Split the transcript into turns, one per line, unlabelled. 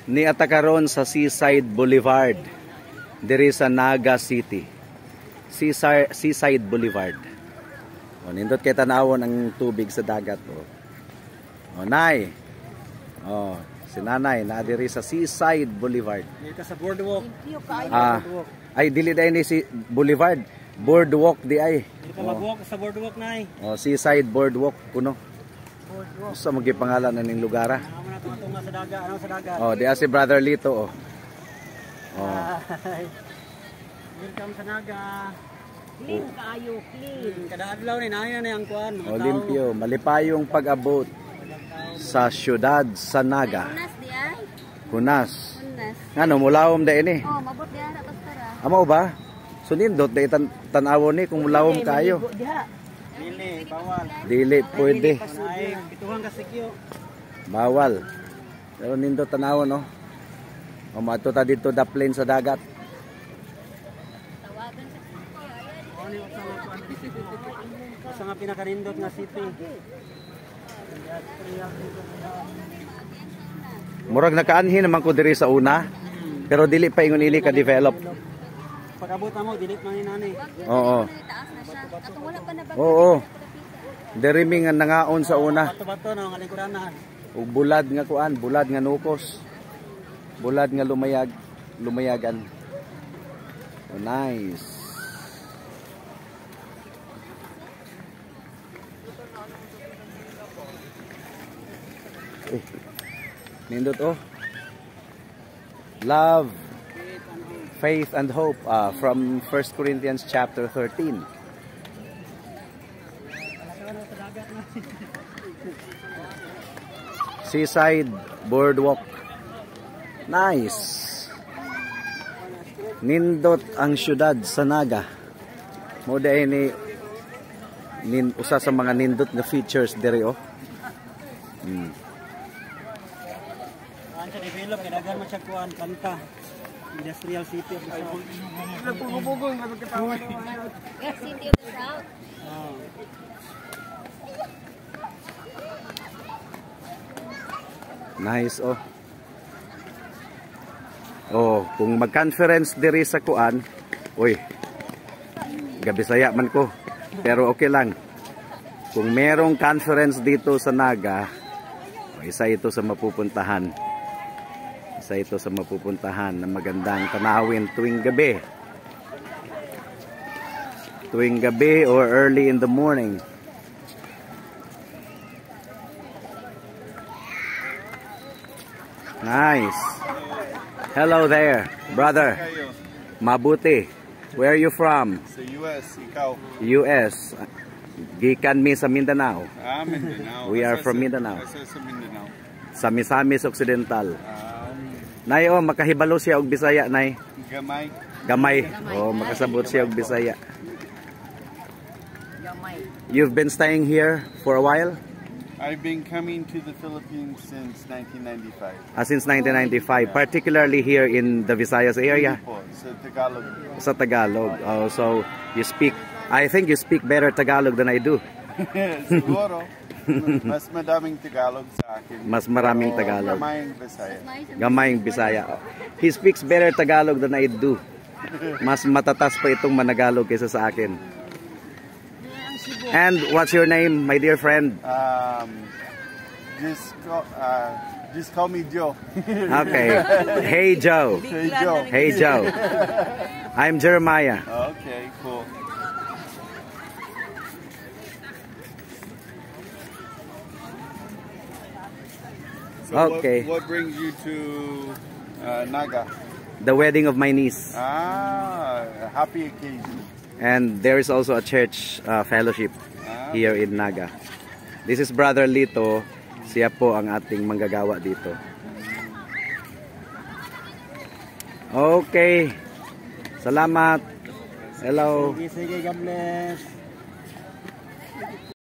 Niata karon sa Seaside Boulevard diri sa Naga City. Seaside Boulevard. O, nindot kay tanawon ang tubig sa dagat, oh. O, nay. O, si nanay naa diri sa Seaside Boulevard.
Dito sa boardwalk.
Ah, ay, dili diay ni si Boulevard. Boardwalk di ay.
Dito ka mag-walk sa boardwalk, nay.
O, Seaside Boardwalk kuno. Sa magi pangalan na ning lugar, ah?
Ano na tunga sa dagat, ano sa dagat.
Oh, di si Brother Lito, oh. Oh.
Hi. Welcome sa Naga.
Clean kaayo, clean.
Kada adlaw ni naya na ang kuan, mga
O,
tao.
limpyo, malipayong pag-abot sa siyudad sa Naga.
Hunas di ay.
Hunas.
Hunas.
Ngano mulawom da ini?
Oh, mabot di ara basta ra.
Amo ba? So nindot da tan-awon ni kung mulawom kayo.
Dili, bawal.
Dili pwede.
Ay, pituhan ka sikyo.
Bawal. Pero nindot tanawon, no. O, maadto ta dito daplin sa dagat.
Tawagan sa
Ano yung usa nga kuan? Usa nga pinakanindot nga city.
Murag nakaanhi naman ko diri sa una. Pero dili pa ingon ili ka develop.
Pag-abot na mo, dili man ni nani.
Oo.
Taas na siya. Katong wala pa na ba?
Oo. Diri mi nga nangaon sa una.
Bato-bato na ang kalikuranan.
Ug bulad nga kuan, bulad nga nukos. Bulad nga lumayag, lumayagan. Oh, nice. Eh, nindot, oh. Love, faith and hope, from 1 Corinthians chapter 13. Seaside Boardwalk. Nice. Nindot ang syudad sa Naga. Mo diay ni nin usa sa mga nindot nga features diri, oh.
Kuan siya develop kay daghan man siya kuan planta. Industrial city of the South.
City of the South.
Oh.
Nice, oh. Oh, kung mag-conference diri sa kuan, uy. Gabisaya man ko. Pero okay lang. Kung merong conference dito sa Naga, oh, isa ito sa mapupuntahan. Isa ito sa mapupuntahan na magandang tanawin tuwing gabi. Tuwing gabi or early in the morning. Nice. Hello there, brother.
Kayo?
Mabuti. Where are you from?
Sa US, ikaw?
US. Gikan mi sa Mindanao.
Ah, Mindanao.
We are
Asa
from Mindanao.
Asa sa Mindanao?
Sa Misamis Occidental.
Ah,
Nay, oh, makahibalo siya og Bisaya, nay.
Gamay.
Gamay. Oh, makasabot siya og Bisaya. You've been staying here for a while?
I've been coming to the Philippines since 1995.
Ah, since 1995, particularly here in the Visayas area.
Po, sa Tagalog.
Sa Tagalog. Oh, so you speak, I think you speak better Tagalog than I do.
Siguro, mas madaming Tagalog sa akin.
Mas maraming
Pero
Tagalog.
Gamayng Bisaya.
Gamayng Bisaya. He speaks better Tagalog than I do. Mas matatas pa itong Managalog kaysa sa akin. And what's your name, my dear friend?
Just call me Joe.
Okay. Hey, Joe.
Hey, Joe.
Hey, Joe. I'm Jeremiah.
Okay, cool. So what brings you to Naga?
The wedding of my niece.
Ah, a happy occasion.
And there is also a church fellowship here in Naga. This is Brother Lito. Siya po ang ating manggagawa dito. Okay. Salamat. Hello.
Sige, sige, God bless.